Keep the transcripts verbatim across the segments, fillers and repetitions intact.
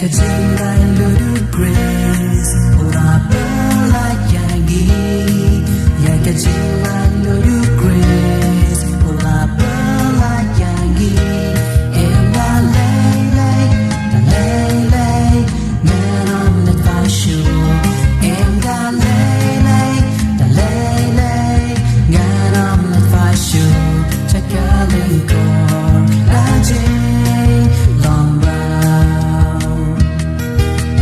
Ka jinglai ludus Khrist u la pynlait ïa ngi. Ïa ka jinglai ludus Khrist u la pynlait ïa ngi. Em da lei lei, da lei lei, ngan ym leit phai shuh. Em da lei lei, da lei lei, ngan ym leit phai shuh. Sha ka lyngkor ka jinglong bam.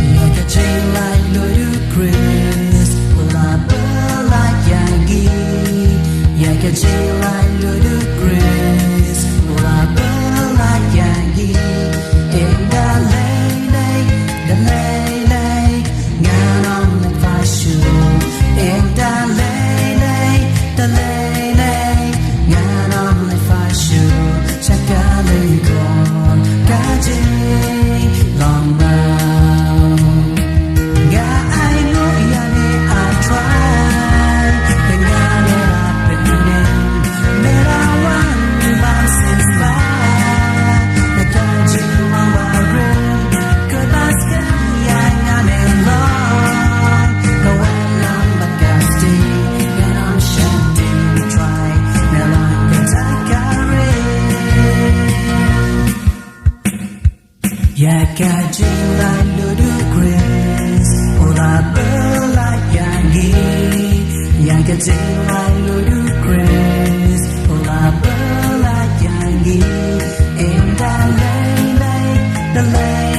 Ïa ka jinglai ludus Khrist u la pynlait ïa ngi. Ïa ka jinglai ludus Khrist u la pynlait ïa ngi. Em da lei lei, da lei lei, ngan ym leit phai shuh. Em da lei lei, da lei lei, ngan ym leit phai shuh. Sha ka lyngkor ka jinglong bam. Nga ainguh ïa me, I try. Te nga mera pyneng, mera wan bam shisha. Te ka jinglong barim, ka bas ka ïa nga me long. Ka wan lam bad ka sting, ngan ym sheptieng, try. Me long ka jaka ri. Ïa ka jinglai ludus Khrist u la pynlait ïa ngi. Ïa ka jinglai ludus Khrist u la pynlait ïa ngi. Em da lei lei, da lei